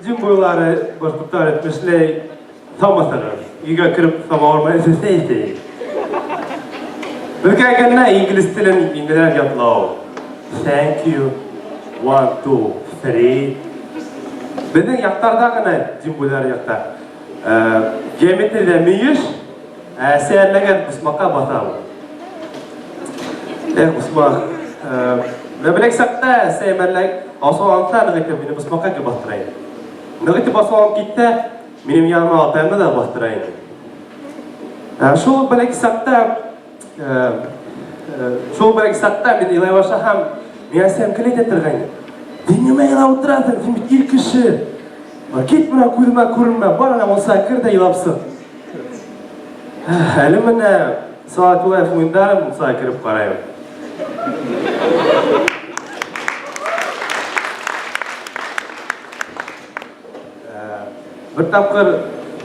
Дим буйлары, башҡорттар әйтмешләй, тhamаҫығыҙ. Өйгә кереп самауыр менән эсәсәй. Беҙгә генә инглиз телен еңелерәк ятлау. Thank you. One, two, three. Беҙҙең яҡтарҙа ғына, Дим буйлары яҡта, геометрияда мөйөш, ә сәйәрләгән почмаҡҡа баҫа ул. Эх, почмаҡ. Менә беләк саҡта әсәй асыуланса, ныҡ итеп мине почмаҡҡа килеп баҫтыра ине. Ныҡ итеп асыуланып китһә, минең яныма атайымды да баҫтыра ине. Шул бәләкәй саҡта мин илай башлаһам, миңа әсәйем гел әйтә торгайны. Һин нимә илап утыраһың? Һин бит ир кеше. Кит менә күҙемә күренмә, бар ана мунсаға кер дә илап сыҡ. Әле менә Салават Юлаев уйындарын мунсаға кереп ҡарайым. Бер тапҡыр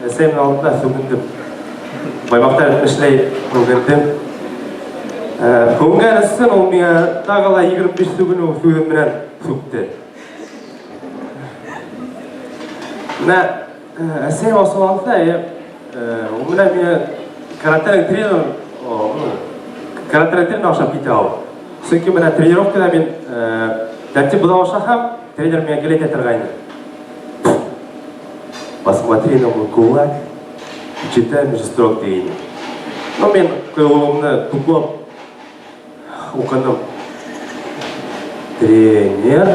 әсәйемдең алдында сүгендем. Баймаҡтар әйтмешләй һүгендем. Һүгенгән өсөн ул миңа тағы ла 25 сүгенү сүҙе менән сүкте. Менә әсәйем асыуланса, ул менә мине каратэ тренер, каратэ тренер оҡшап китә ул. Сөнки менә тренировкада мин тәртип боҙа башлаһам, тренер миңа гел әйтә торгайны. Посмотри на мой кулак и читай между строк тигәйне. Ну, мин ҡойолоуымны туплап уҡыным. Тренер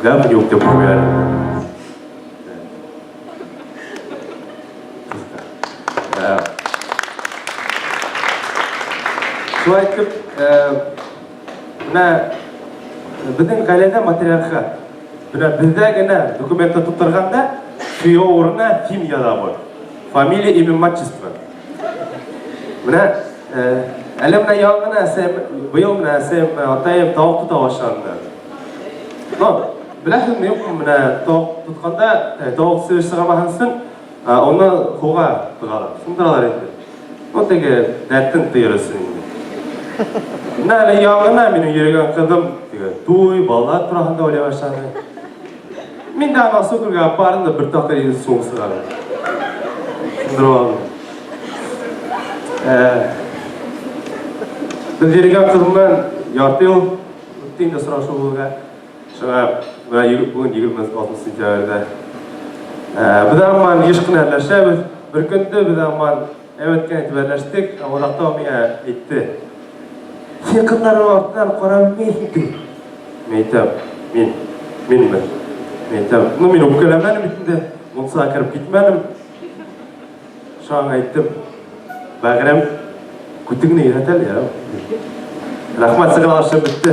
говнюк тип ҡуя. Шулай итеп, менә беҙҙең ғаиләлә матриархат. Менә беҙҙә генә документты тутырғанда ФИО урынына ФИМ яҙабыҙ. Фамилия, имя, отчество. Менә әле менә яңа гына әсәйем, быел менә әсәйем, атайым тауык тота башланды. Но, беләһеңме, юкмы, менә тауык тотканда, тавык сөе сыгармаһын өчен, уны һуға тыгалар, сындыралар инде. Ну, теге дәртен тыйыр өсөн инде. Менә әле яңа гына минем йөрегән кызым теге туй, балалар тураһында уйлай башлады. Мин дә аны сукырга апардым да бер тапкыр инде сугып сыгардым. Сындырып алдым. Без йөрегән кызым белән ярты ел үтте инде сорашуыбызга. Шуңа менә бүген 26 сентябрьдә. Без аның еш кына әрләшәбез. Бер көндә без аның әйбәт кенә итеп әрләштек, ә озакта ул миңа әйтте. Син кызларның артыннан кара белмисең ди. Мин әйтәм, мин, минме? Мин әйтәм, ну мин үпкәләмәдем бит инде, мунчага кереп китмәдем. Шуңа әйттем, бәгърем, күтеңне өйрәт әле, я. Рәхмәт, сыгылашып бетте.